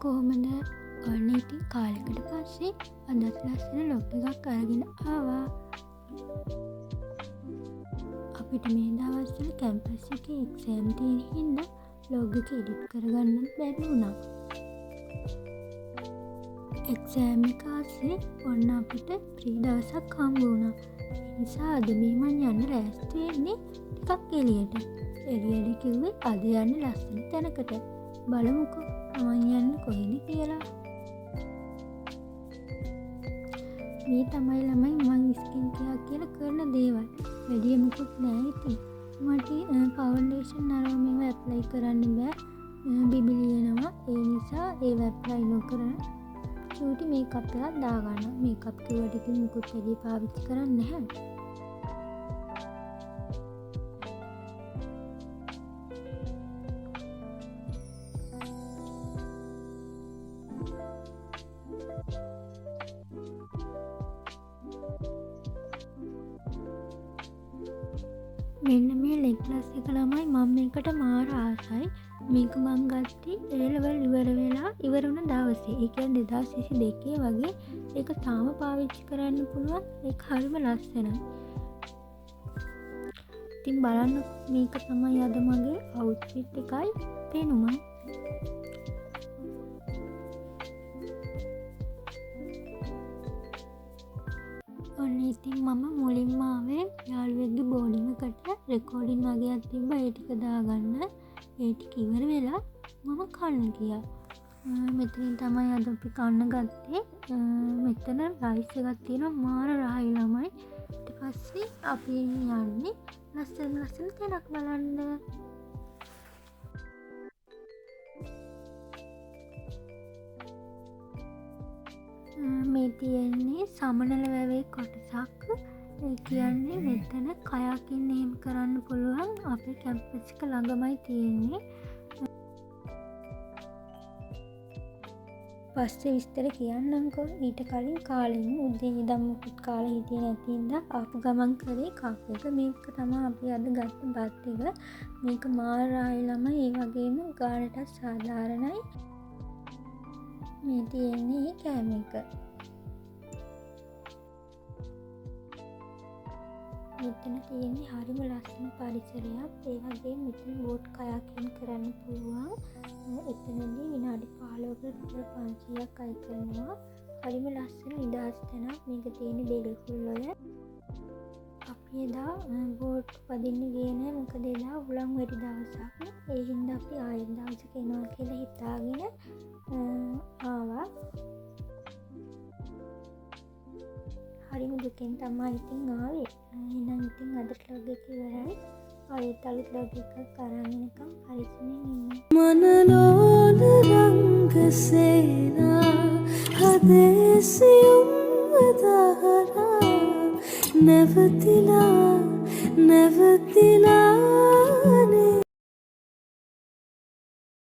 කොහොමද? ඔන්න ඉතින් කාලෙකට පස්සේ අදත් ලස්සන ව්ලොග් එකක් අරගෙන ආවා. අපිට මේ දවස්වල කැම්පස් එකේ එක්සෑම් තියෙන හින්දා ව්ලොග් එක එඩිට් කරගන්නත් බැරි වුණා. එක්සෑම් එක ආසේ ඔන්න අපිට ෆ්‍රී දවසක් හම්බ වුණා. ඒ නිසා අද මේ මං යන්න ලෑස්ති වෙන්නේ ටිකක් එළියට. එළියට කිව්වේ අද යන්න ලස්සන තැනකට. බලමුකෝ මං යන්නේ කොහෙද කියලා. මේ තමයි ළමයි මං ස්කින් කෙයාර් කියලා කරන දේවල්. වැඩි මොකුත් නෑ ඉතින්. මට ෆවුන්ඩේෂන් අරව මේවා ඇප්ලයි කරන්න බෑ. බිබිලි එනවා. ඒ නිසා ඒව ඇප්ලයි නොකර චූටි මේකප් එකක් දාගන්නවා. මේකප් කිව්වට ඉතින් මොකුත් වැඩි පාවිච්චි කරන්නේ නැහැ. මෙන්න මේ නෙක්ලස් එක ළමයි මම මේකට මාර ආසයි. මේක මං ගත්තේ ඒ ලෙවල් ඉවර වෙලා ඉවර වුණ දවසේ. ඒ කියන්නේ 2022 වගේ. ඒක තාම පාවිච්චි කරන්න පුළුවන්. ඒක හරිම ලස්සනයි. ඉතින් බලන්න මේක තමයි අද මගේ අවුට්ෆිට් එකයි පෙනුමයි. ඔන්න ඉතින් මම මුලින්ම ආවේ යාළුවෙක්ගේ බෝඩින් එකට රෙකෝඩින් වගේක් තිබ්බා. ඒ ටික දාගන්න. ඒ ටික ඉවර වෙලා මම කන්න ගියා. මෙතනින් තමයි අද අපි කන්න ගත්තේ. මෙතන රයිස් එකක් තියෙනවා මාර රහයි ළමයි. ඊට පස්සේ අපි යන්නේ ලස්සන ලස්සන තැනක් බලන්න. මේ තියෙන්නේ සමනල වැවේ කොටසක්. ඒ කියන්නේ මෙතන කයාකින් එහෙම කරන්න පුළුවන්. අපේ කැම්පස් එක ළඟමයි තියෙන්නේ. පස්සේ විස්තර කියන්නම්කෝ. ඊට කලින් කාලෙම උදේ ඉඳන් මොකුත් කාලා හිටියේ නැති හින්දා ආපු ගමන් කරේ කාපු එක. මේක තමයි අපි අද ගත්ත බත් එක. මේක මාර රහයි ළමයි. ඒ වගේම ගානටත් සාධාරණයි. මේ තියෙන්නේ කෑම එක. මෙතන තියෙන්නේ හරිම ලස්සන පරිසරයක්. ඒ වගේම මෙතන බෝට් කයාකින් කරන්න පුළුවන්. එතනදී විනාඩි 15කට රුපියල් 500ක් අය කරනවා. හරිම ලස්සන නිදහස් තැනක්. මේක තියෙන්නේ බෙලිහුල් වල. අපි එදා බෝට් පදින්න ගියේ නෑ. මොකද එදා හුලං වැඩි දවසක්. ඒ හින්දා අපි ආයෙත් දවසක එනවා කියලා හිතාගෙන ආවා. හරිම දුකෙන් තමයි ඉතින් ආවේ. එහෙනම් ඉතින් අද ව්ලොග් එක ඉවරයි. ආයෙත් අලුත් ව්ලොග් එකක් අරන් එනකම් පරිස්සමෙන් ඉන්න. මනලෝල රංග සේනා හදේසියුම් දහරා නැවතිලා නැවතිලා